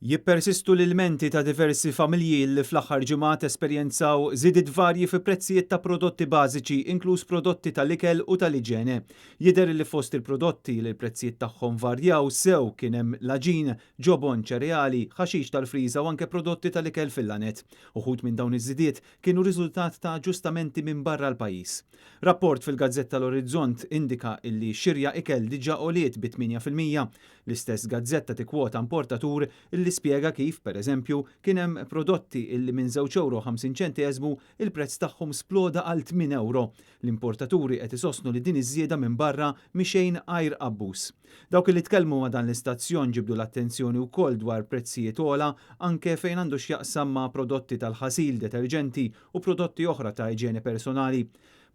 Jippersistu l-ilmenti ta' diversi familji li fl-aħħar ġimgħat esperjenzaw żidiet varji fi prezzijiet ta' prodotti bażiċi inkluż prodotti tal-ikel u tal-iġene. Jidher li fost il-prodotti li l-prezzijiet tagħhom varjaw sew kien hemm l-għaġin, ġobon, ċereali, ħaxix tal-friża u anke prodotti tal-ikel fil-laned. Uħud minn dawn iż-żidiet kienu riżultat ta' aġġustamenti minn barra l-pajjiż. Rapport fil-gazzetta L-Orizzont indika illi xirja ikel diġà għoliet bi 8%. L-istess gazzetta tikkwota importatur illi spjega kif, pereżempju, kien hemm prodotti illi minn €2.50 il-prezz tagħhom sploda għal €8. L-importaturi qed isostnu li din iż-żieda minn barra mhi xejn għajr abbuż. Dawk li tkellmu ma' dan l-istazzjon ġibdu l-attenzjoni wkoll dwar prezzijiet ogħla anke fejn għandu x'jaqsam ma' prodotti tal-ħasil, deterġenti u prodotti oħra ta' iġene personali.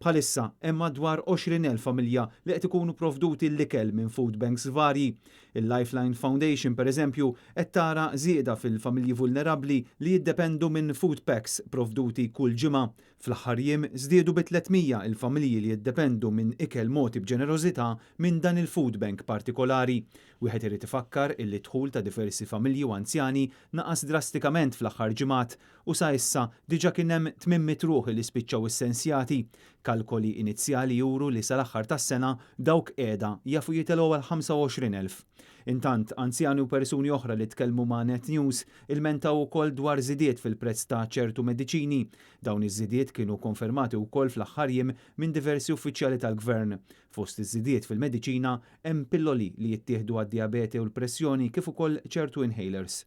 Bħalissa hemm madwar 20,000 familja li qed ikunu provduti l-ikel minn food banks varji. Il-Lifeline Foundation, pereżempju, qed tara żieda fil-familji vulnerabbli li jiddependu minn food packs provduti kull ġimgħa. Fl-aħħar jiem żdiedu bi 300 il-familji li jiddependu minn ikel mogħti b'ġenerożità minn dan il-food bank partikolari. Wieħed irid ifakkar illi d-dħul ta' diversi familji u anzjani naqas drastikament fl-aħħar ġimgħat u sa issa diġà kien hemm 800 ruħ li spiċċaw issensjati. Kalkoli inizjali juru li sal-aħħar tas-sena dawk qiegħda jafu jitilgħu għal 25,000. Intant, anzjani u persuni oħra li tkellmu ma' Net News ilmentaw ukoll dwar żidiet fil-prezz ta' ċertu mediċini. Dawn iż-żidiet kienu konfermati wkoll fl-aħħar jiem minn diversi uffiċjali tal-Gvern. Fost iż-żidiet fil-mediċina hemm pilloli li jittieħdu għad-dijabete u l-pressjoni kif ukoll ċertu inhalers.